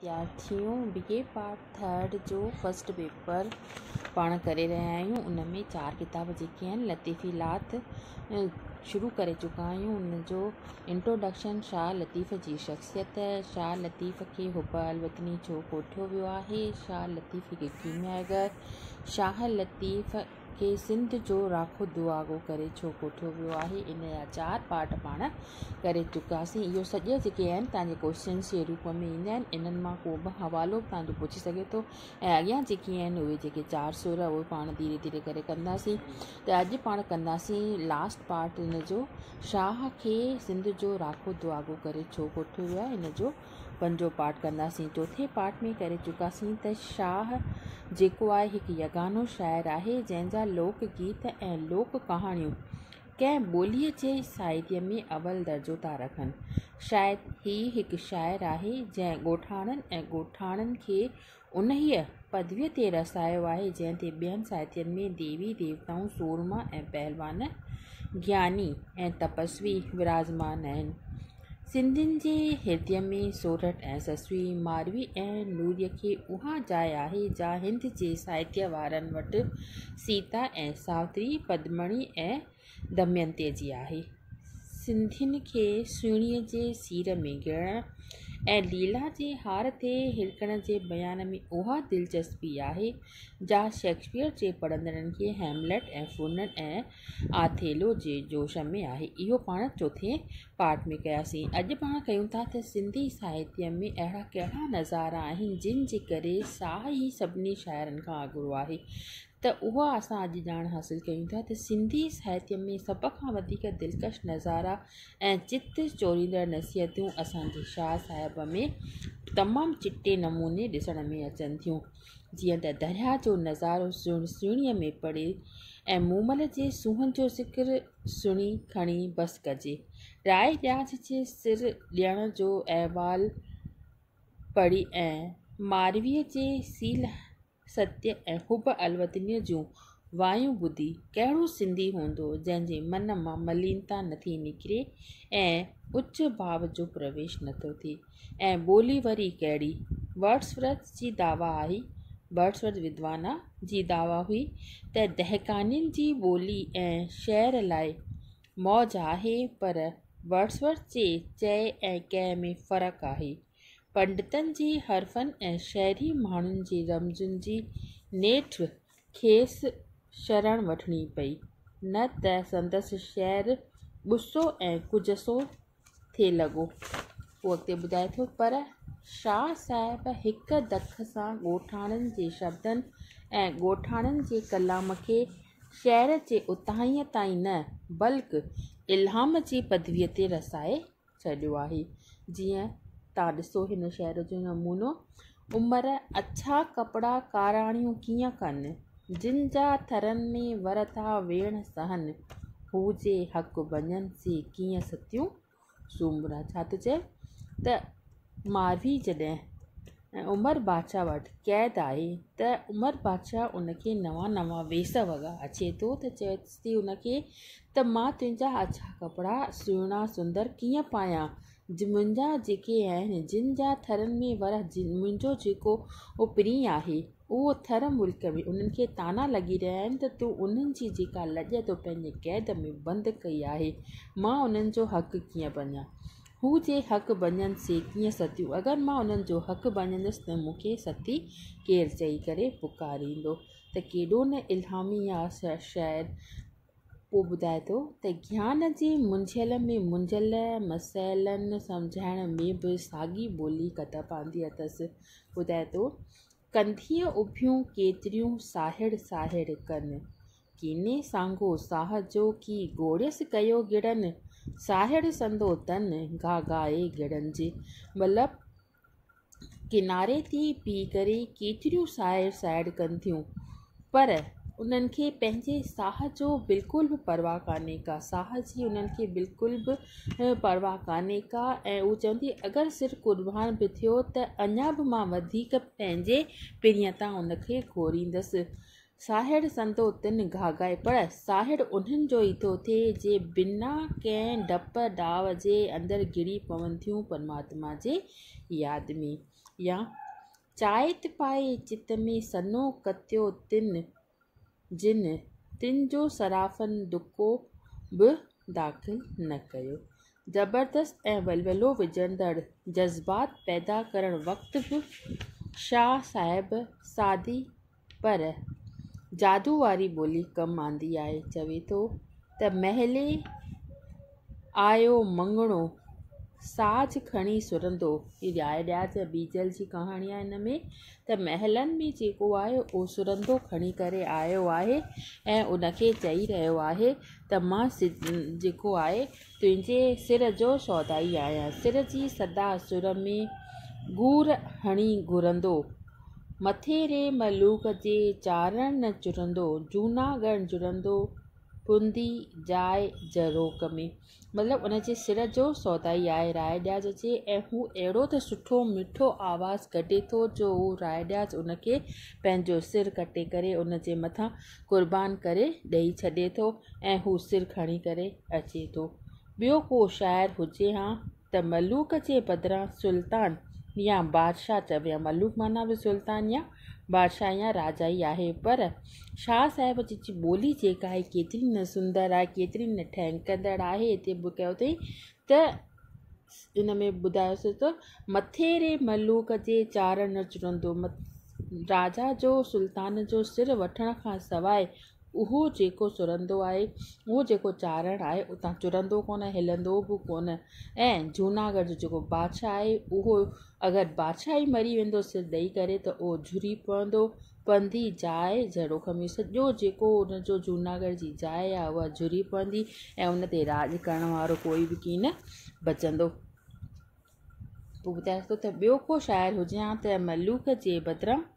تيار ٿيون بي اي part third جو فرسٽ پيپر پاڻ ڪري رهيا آهيون ان ۾ چار ڪتاب جيڪي آهن لطيفي لات شروع ڪري چڪا آهيون ان جو انٽروڊڪشن شاهه لطيف جي شخصيت شاهه لطيف کي حب الوطني ڇو ڪوٺيو ويو آهي شاهه لطيف هڪ ڪيمياگر شاهه لطيف کي سنڌ جو راکو دعاگو ڪري ڇو ڪوٺيو ويو آهي ان جا چار پارٽ پاڻ ڪري چڪاسين اهو سڄا جيڪي آهن توهان جي ڪوشچنس جي روپ ۾ ايندا آهن انهن مان ڪو به حوالو به توهان جو پڇي سگهي ٿو ۽ اڳيان جيڪي آهن اهي جيڪي چار سر اهي پاڻ ڌيري ڌيري ڪري ڪنداسين ته اڄ پاڻ ڪنداسين لاسٽ پارٽ ان جو شاهه کي سنڌ جو راکو دعاگو ڪري ڇو ڪوٺيو ويو آهي ان جو پنجون پارٽ ڪنداسين. چوٿين پارٽ ۾ ڪري چڪاسين ته شاهه جيڪو آهي هڪ يگانو شاعر آهي جنهن جا لوڪ گيت ۽ لوڪ ڪهاڻيون ڪنهن ٻوليء جي ساهتيه ۾ اول درجو ٿا رکن. شايد هي هڪ شاعر آهي جنهن ڳوٺاڻن ۽ ڳوٺاڻن کي انهيء پدويء تي رسايو آهي، جنهن تي ٻين ساهتين ۾ ديوي ديوتائون، سورما ۽ پهلوان، گياني ۽ تپسوي وراجمان آهن. سنڌين جي هردي ۾ سورٺ ۽ سسئي، ماروي ۽ نوريء کي اها جاء آهي، جا هند جي ساهتيه وارن وٽ سيتا ۽ ساوتري، پدمڻي ۽ دمينتيء جي آهي. سنڌين کي سهڻيء جي سير ۾ گهڙڻ ۽ ليلا جي هار تي هرکڻ جي بيان ۾ اها دلچسپي آهي، جا شيڪسپيئر جي پڙهندڙن کي هيملٽ ۽ فرنن ۽ آٿيلو جي جوش ۾ آهي. اهو پاڻ چوٿين پارٽ ۾ ڪياسين. اڄ پاڻ ڪيون ٿا ته سنڌي ساهتيه ۾ اهڙا ڪهڙا نظارا آهن، جن جي ڪري ساهه ئي سڀني شاعرن کان اڳرو آهي. ته اها اسان اڄ ڄاڻ حاصل ڪيون ٿا ته سنڌي ساهتيه ۾ سڀ کان وڌيڪ دلڪش نظارا ۽ چت چوريندڙ نصيحتون اسان جي شاهه صاحب ۾ تمام چٽي نموني ڏسڻ ۾ اچن ٿيون. جيئن ته درياهه جو نظارو سڻ سهڻيء ۾ پڙي ۽ مومل جي سونهن جو ذڪر سڻي کڻي بس ڪجي. راء ڏياچ جي سر ڏيڻ جو احوال پڙهي ۽ مارويء جي سيل ستيه ۽ حب الوطنيء جون وايون ٻڌي ڪهڙو سنڌي هوندو جنهن جي من مان ملينتا نٿي نڪري ۽ اچ ڀاو جو پرويش نٿو ٿئي ۽ ٻولي وري ڪهڙي؟ ورڊسورٿ جي دعويٰ آهي، ورڊسورٿ ودوان جي دعويٰ هئي ته دهقانين جي ٻولي ۽ شعر لاء موج آهي پر ورڊسورٿ جي چئي ۽ ڪئي ۾ فرق آهي. پنڊتن جي حرفن ۽ شهري ماڻهن جي رمزن جي نيٺ کيس شرڻ وٺڻي پئي، نه ته سندس شعر ٻسو ۽ ڪجسو ٿي لڳو. هو اڳتي ٻڌائي ٿو، پر شاهه صاحب هڪ دک سان ڳوٺاڻن جي شبدن ۽ ڳوٺاڻن جي ڪلام کي شعر جي اتاهينء تائين نه، بلڪ الهام جي پدويء تي رسائي ڇڏيو آهي. جيئن تان ڏسو هن شعر جو نمونو، عمر اڇا ڪپڙا ڪاراڻيون ڪيئن ڪن، جن جا ٿرن ۾ ور ٿا ويڻ سهن، هو جي حق وڃن سي ڪيئن ستيون سومرا. ڇا ٿو چئي ته ماروي جڏهن عمر بادشاهه وٽ قيد آهي ته عمر بادشاهه ان کي نوان نوان ويس وڳا اچي ٿو ته چئيس ٿي ان کي ته مان تنهنجا اڇا ڪپڙا سهڻا سندر ڪيئن پايان منهنجا جيڪي آهن جن جا ٿرن ۾ ور منهنجو جيڪو پرين آهي اهو ٿر ملڪ ۾ انهن کي طعنا لڳي رهيا آهن ته تون انهن جي جيڪا لڄ تو پنهنجي قيد ۾ بند ڪئي آهي مان انهن جو حق ڪيئن ڀڃان هو جي حق ڀڃن سي ڪيئن ستيون، اگر مان انهن جو حق ڀڃندس ته مون کي ستي ڪير چئي ڪري پڪاريندو ته ڪيڏو نه الهامي آ شعر. پوء ٻڌائي ٿو ته گيان جي منجهيل ۾ منجهيل مسئلن سمجهائڻ ۾ به ساڳي ٻولي ڪتب آندي اٿس. ٻڌائي ٿو ڪنڌيء اڀيون ڪيتريون ساهڙ ساهڙ ڪن، ڪيني سانگو ساهه جو ڪي گوڙيس ڪيو گڙن، ساهڙ سندو تن گهاگهائي گڙن جي. مطلب ڪناري تي بيهي ڪري ڪيتريون ساهڙ ساهڙ ڪن ٿيون، پر انهن کي پنهنجي ساهه جو بلڪل به پرواهه ڪانهي ڪا، ساهه جي انهن کي بلڪل به پرواهه ڪانهي ڪا ۽ هو چون ٿي اگر سر قربان به ٿيو ته اڃا به مان وڌيڪ پنهنجي پرينء تان ان کي گهوريندس. ساهڙ سندو تن گهاگهائي پر ساهڙ انهن جو ئي ٿو ٿئي جي بنا ڪنهن ڊپ ڊاء جي اندر گهڙي پون ٿيون پرماتما جي ياد ۾. يا چائت پائي چت ۾ سنهو ڪتيو تن جن تن جو صرافن دڪو به داخل نه ڪيو. زبردست ۽ ولولو وجهندڙ جذبات پيدا ڪرڻ وقت به شاهه صاحب سادي پر جادو واري ٻولي ڪم آندي آهي. چوي ٿو ته محلي آيو مڱڻو، ساز کڻي سرندو. هي راء ڏياچ ۽ ٻيجل جي ڪهاڻي آهي هن ۾ ته محلن ۾ جيڪو آهي اهو سرندو کڻي ڪري آيو آهي ۽ ان کي چئي رهيو آهي ته مان جيڪو آهي تنهنجي سر جو سودائي آهيان. سر جي صدا سر ۾ گهور هڻي گهرندو. مٿي ري ملوڪ جي چارڻ نه چرندو، جوناڳڙهه جڙندو پوندي جاء جروڪ ۾. مطلب ان جي سر جو سودائي آهي راء ڏياچ جي ۽ هو اهڙو ته سٺو مٺو آواز ڪڍي ٿو جو هو راء ڏياچ ان کي پنهنجو سر ڪٽي ڪري ان جي مٿان قربان ڪري ڏئي ڇڏي ٿو ۽ هو سر کڻي ڪري اچي ٿو. ٻيو ڪو شاعر هجي هان ته ملوڪ جي بدران سلطان يا بادشاهه چوي ها. ملوڪ معنيٰ به سلطان يا بادشاهه يا راجا ئي آهي. پر شاهه صاحب جي ٻولي جيڪا آهي ڪيتري نه سندر آهي، ڪيتري نه ٺهڪندڙ آهي. هتي به ڪيو اٿئي ته ان ۾ ٻڌايوسين ته مٿي ري ملوڪ جي چارڻ نه چرندو. راجا جو سلطان جو سر وٺڻ کان سواء اهو جيڪو سرندو آهي، اهو جيڪو چارڻ آهي، اتان چرندو ڪونه، هلندو به ڪونه ۽ جوناڳڙهه جو جيڪو بادشاهه آهي، اهو اگر بادشاهه ئي مري ويندو سر ڏئي ڪري ته اهو جهري پوندو، پوندي جاء جهڙوڪ ۾ سڄو جيڪو ان جو جوناڳڙهه جي جاء آهي، اها جهري پوندي ۽ ان تي راڄ ڪرڻ وارو ڪوئي به ڪين بچندو. پوء ٻڌائي ٿو ته ٻيو ڪو شاعر هجي ها ته ملوڪ جي بدران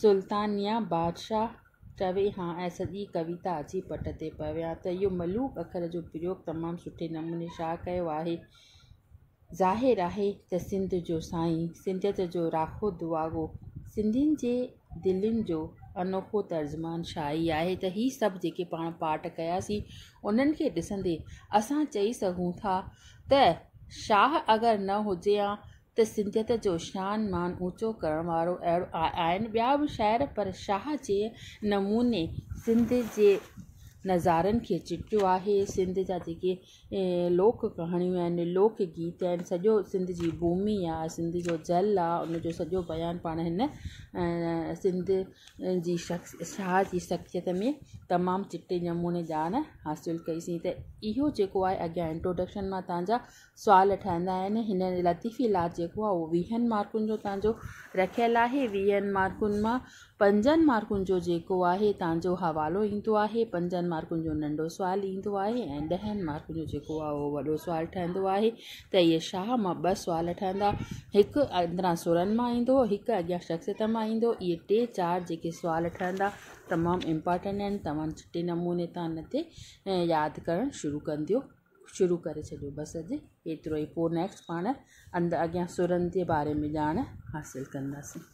سلطان يا بادشاهه چوي ها ۽ سڄي ڪويتا اچي پٽ تي پوي ها ته اهو ملوڪ اکر جو پريوگ تمام سٺي نموني شاهه ڪيو آهي. ظاهر آهي ته سنڌ جو سائين، سنڌيت جو راکو دعاگو، سنڌين جي دلين جو انوکو ترجمان شاهه ئي آهي ته هي سڀ جيڪي پاڻ پاٺ ڪياسين انهن کي ڏسندي اسان چئي سگهون ٿا ته شاهه اگر نه هجي ها ته سنڌيت جو شان مان اوچو ڪرڻ وارو اهڙو آهن ٻيا به شاعر پر شاهه جي نموني سنڌ جي نظارن کي چٽيو آهي سنڌ جا جيڪي لوڪ ڪهاڻيون آهن لوڪ گيت آهن سڄو سنڌ جي ڀومي آهي سنڌ جو جل آهي ان جو سڄو بيان پاڻ هن سنڌ جي شخص شاهه جي شخصيت ۾ تمام چٽي نموني ڄاڻ حاصل ڪئيسين ته اهو جيڪو آهي اڳيان انٽروڊڪشن مان توهان جا سوال ٺهندا آهن. هن لطيفي لاج جيڪو آهي اهو ويهن مارڪن جو توهان جو رکيل آهي. ويهن مارڪن مان پنجن مارڪن جو جيڪو آهي توهان جو حوالو ايندو آهي، پنجن مارڪن جو ننڍو سوال ايندو آهي ۽ ڏهن مارڪن جو جيڪو آهي اهو وڏو سوال ٺهندو آهي ته اهي شاهه مان ٻه سوال ٺهندا هڪ اندران سرن مان ايندو هڪ اڳيان شخصيت مان ايندو اهي ٽي چار جيڪي سوال ٺهندا تمام امپارٽنٽ آهن توهان چٽي نموني تان ان تي ياد ڪرڻ شروع ڪنديو شروع ڪري ڇڏيو بس اڄ ايترو ئي پوء نيڪسٽ پاڻ اندر اڳيان سرن جي باري ۾ ڄاڻ حاصل ڪنداسين.